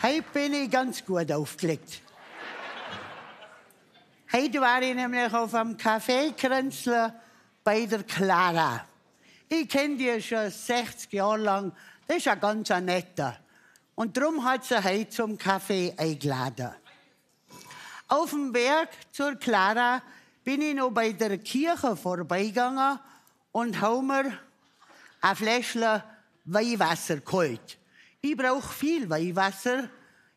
Heute bin ich ganz gut aufgelegt. Heute war ich nämlich auf einem Kaffeekränzler bei der Clara. Ich kenne die schon 60 Jahre lang. Das ist ein ganz netter. Und darum hat sie heute zum Kaffee eingeladen. Auf dem Weg zur Clara bin ich noch bei der Kirche vorbeigegangen und habe mir ein Fläschchen Weihwasser geholt. Ich brauche viel Weihwasser.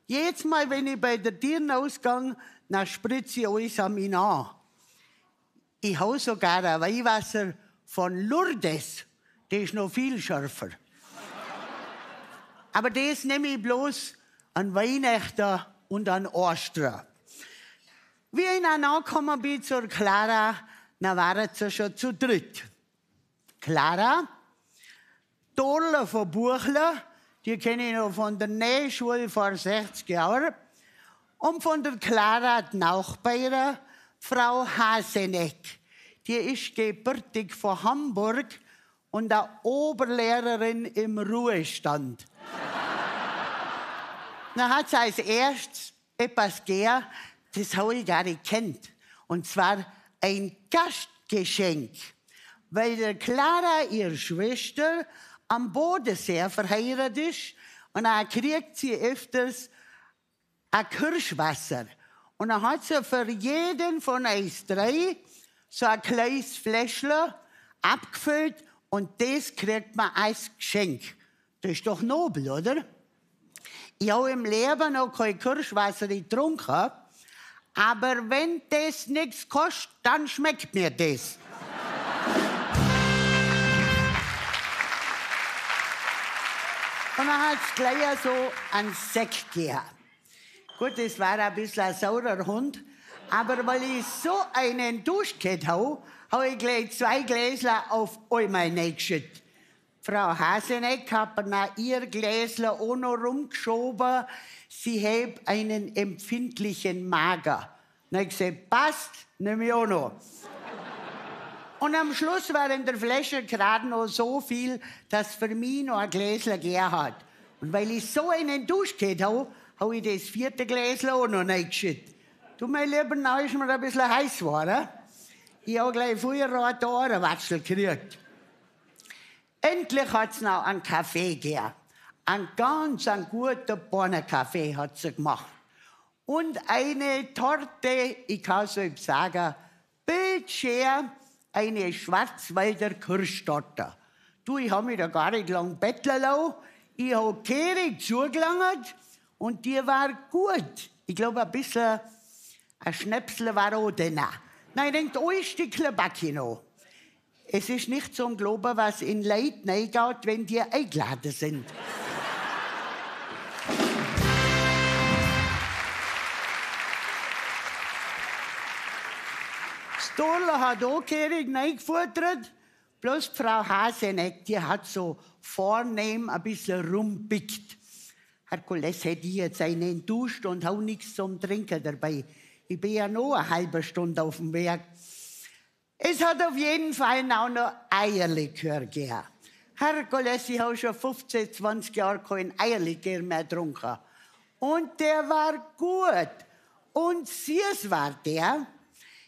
Jedes Mal, wenn ich bei der Tür ausgehe, dann spritze ich alles an mich an. Ich habe sogar ein Weihwasser von Lourdes. Das ist noch viel schärfer. Aber das nehme ich bloß an Weihnachten und an Ostern. Wie ich dann angekommen bin zur Clara, dann waren sie schon zu dritt. Clara, Dorle von Buchler, die kenne ich noch von der Nähschule vor 60 Jahren, und von der Clara, die Nachbarin, Frau Haseneck. Die ist gebürtig von Hamburg und eine Oberlehrerin im Ruhestand. Dann hat sie als erstes etwas gegeben, das habe ich gar nicht kennt. Und zwar ein Gastgeschenk. Weil der Clara, ihre Schwester, am Bodensee verheiratet ist und dann kriegt sie öfters ein Kirschwasser. Und dann hat sie für jeden von uns drei so ein kleines Fläschchen abgefüllt und das kriegt man als Geschenk. Das ist doch nobel, oder? Ich habe im Leben noch kein Kirschwasser getrunken, aber wenn das nichts kostet, dann schmeckt mir das. Und dann hat's gleich so einen Sekt gegeben. Gut, das war ein bisschen ein saurer Hund, aber weil ich so einen Dusch gehabt habe, habe ich gleich 2 Gläser auf einmal reingeschüttet. Frau Haseneck hat mir ihr Gläsle auch noch rumgeschoben. Sie hat einen empfindlichen Mager. Dann hab ich gesagt, passt, nehme ich auch noch. Und am Schluss war in der Flasche gerade noch so viel, dass für mich noch ein Gläsle gegeben hat. Und weil ich so einen Dusch gehabt habe, habe ich das 4. Gläsle auch noch reingeschüttet. Du, mein Lieber, now ist mir ein bisschen heiß geworden. Ich hab gleich früher einen Ohrenwatschel gekriegt. Endlich hat's noch einen Kaffee gegeben. Einen ganz einen guten Bohnenkaffee hat sie gemacht. Und eine Torte, ich kann es euch sagen, bildschön, eine Schwarzwälder Kirschtorte. Du, ich hab mich da gar nicht lang betteln lassen. Ich hab kehrig zugelangt und die war gut. Ich glaub, ein bisschen ein Schnäpsel war auch drin. Nein, ich denk, ein Stückchen back ich noch. Es ist nicht zum Glauben, was in Leid reingeht, wenn die eingeladen sind. Das Dorle hat auch kehrig reingefuttert. Bloß Frau Haseneck, die hat so vornehm ein bisschen rumpickt. Herr Kollege, hätte ich jetzt einen duscht und hau nichts zum Trinken dabei. Ich bin ja noch eine halbe Stunde auf dem Weg. Es hat auf jeden Fall auch noch Eierlikör gegeben. Herr Kollege, ich habe schon 15, 20 Jahre kein Eierlikör mehr getrunken. Und der war gut. Und süß war der.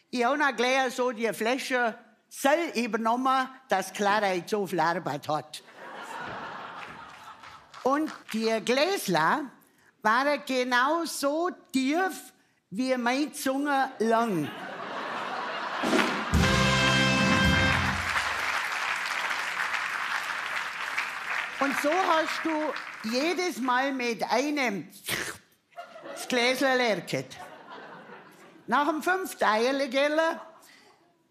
Ich habe noch gleich so die Flasche Sell übernommen, dass Clara jetzt so viel Arbeit hat. Und die Gläsler waren genau so tief wie meine Zunge lang. Und so hast du jedes Mal mit einem das Gläsle leer gehabt. Nach dem 5. Eierlikör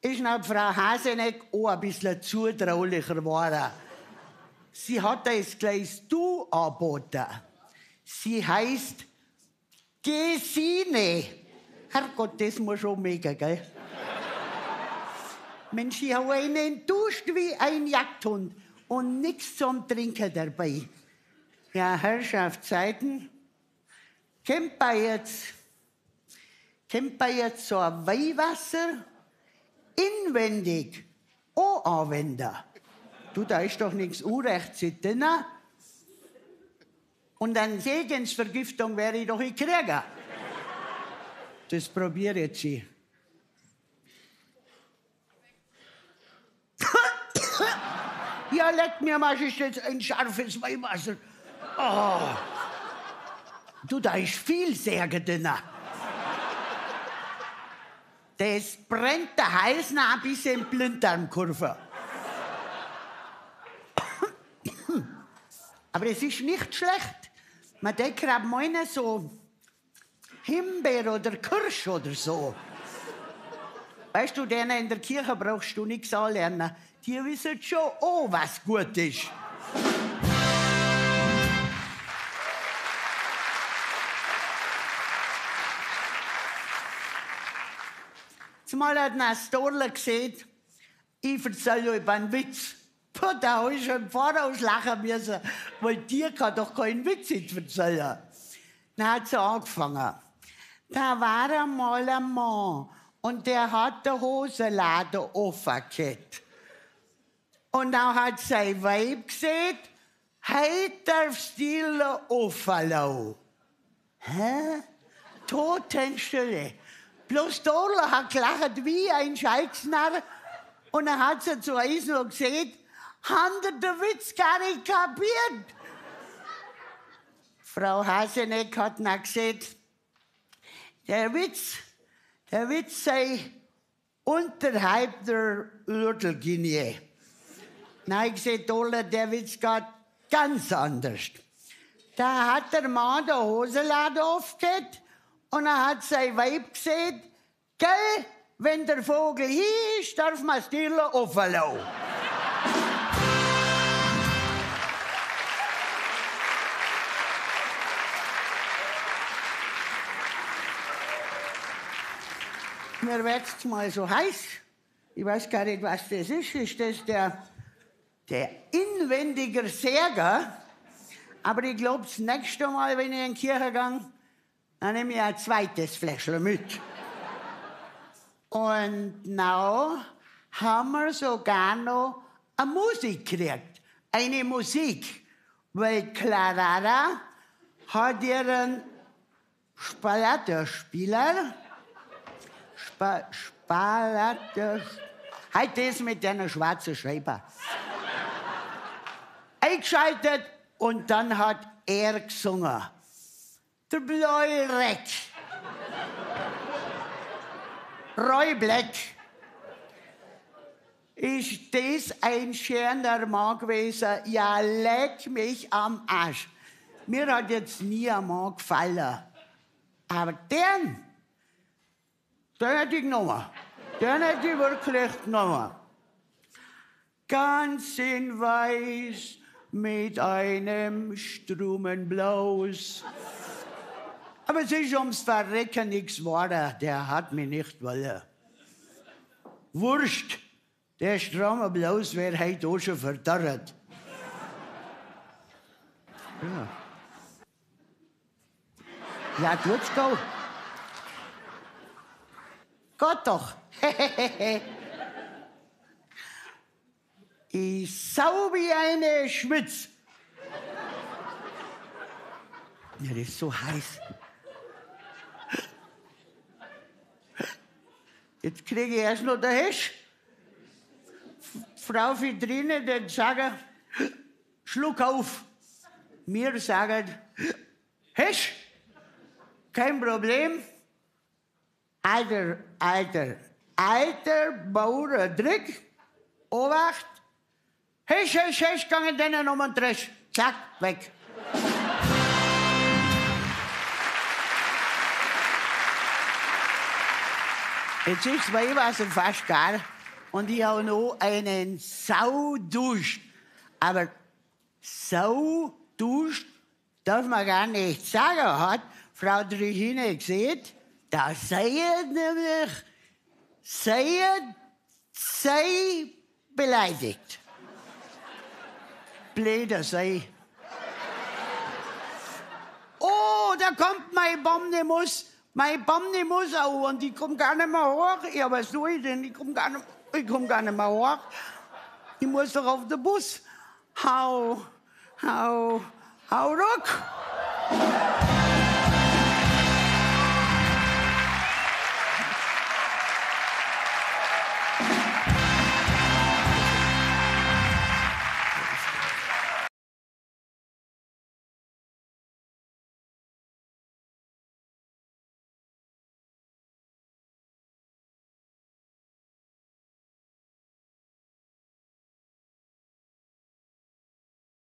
ist noch Frau Haseneck auch ein bisschen zutraulicher geworden. Sie hat das gleich Du angeboten. Sie heißt Gesine. Herrgott, das muss schon mega, gell? Mensch, ich habe einen duscht wie ein Jagdhund und nix zum Trinken dabei. Ja, Herrschaftszeiten, kommt bei jetzt so ein Weihwasser inwendig auch anwenden. Du, da ist doch nichts Unrechts drin. Und eine Segensvergiftung werde ich doch nicht kriegen. Das probiere ich jetzt. Ja, leck mir mal, ist jetzt ein scharfes Weihwasser. Oh. Du, da ist viel Särge drin. Das brennt der Hals noch bis in die Blinddarmkurve. Aber es ist nicht schlecht. Man denkt gerade meinen so Himbeer oder Kirsch oder so. Weißt du, denen in der Kirche brauchst du nichts anlernen. Die wissen schon, oh, was gut ist. Zumal hat ein Storle gesehen, ich erzähle euch einen Witz. Puh, da habe ich schon im Voraus lachen müssen, weil dir kann doch keinen Witz erzählen. Dann hat sie angefangen. Da war einmal ein Mann und der hat den Hosenladen offen gehabt. Und dann hat sein Weib gesagt, heute darfst du offen lassen. Hä? Totenstille. Bloß Dorla hat gelacht wie ein Scheißnarr. Und dann hat sie zu uns noch gesagt, hat er den Witz gar nicht kapiert. Frau Haseneck hat dann gesagt, der Witz sei unterhalb der Gürtellinie. Nein, ich gesagt, Dorla, der Witz geht ganz anders. Da hat der Mann den Hosenladen aufgehört und dann hat sein Weib gesagt, gell, wenn der Vogel hier ist, darf man das Türchen offen lassen. Mir wird's mal so heiß. Ich weiß gar nicht, was das ist. Ist das der inwendige Särger? Aber ich glaub, das nächste Mal, wenn ich in die Kirche gehe, dann nehme ich ein zweites Fläschchen mit. Und now haben wir sogar noch eine Musik gekriegt. Eine Musik. Weil Clara hat ihren Spalaterspieler. Spalater. Heute ist mit einer schwarzen Schreiber. Eingeschaltet und dann hat er gesungen. Der blaue Reck. Roy Black. Ist das ein schöner Mann gewesen? Ja, leck mich am Arsch. Mir hat jetzt nie ein Mann gefallen. Aber den hätte ich genommen. Den hätte ich wirklich genommen. Ganz in Weiß mit einem Strumenblaus. Aber es ist ums Verrecken nichts geworden. Der hat mich nicht wollen. Wurscht, der Strumenblaus wäre heute auch schon verdorrt. Ja. Ja, tut's go. Gott doch. Ich sau wie eine Schwitz. Mir ist so heiß. Jetzt kriege ich erst noch den Hesch. Frau Fidrine, den sagen, Schluck auf. Mir sagen, Hesch, kein Problem. Alter, alter, alter Bauerndrick, Obacht, Hesch, Hesch, Hesch, gangen denen um den Dresch. Zack, weg. Jetzt ist Weihwasser fast gar und ich habe noch einen Sauduscht. Aber Sauduscht darf man gar nicht sagen, hat Frau Trihine gesehen. Da sei nämlich, sei beleidigt. Blöder sei. Oh, da kommt mein Bomnemus. Mein Bomnemus auch und ich komm gar nicht mehr hoch. Ja, was tue ich denn? Ich komm gar nicht mehr hoch. Ich muss doch auf den Bus. Hau, hau, hau ruck.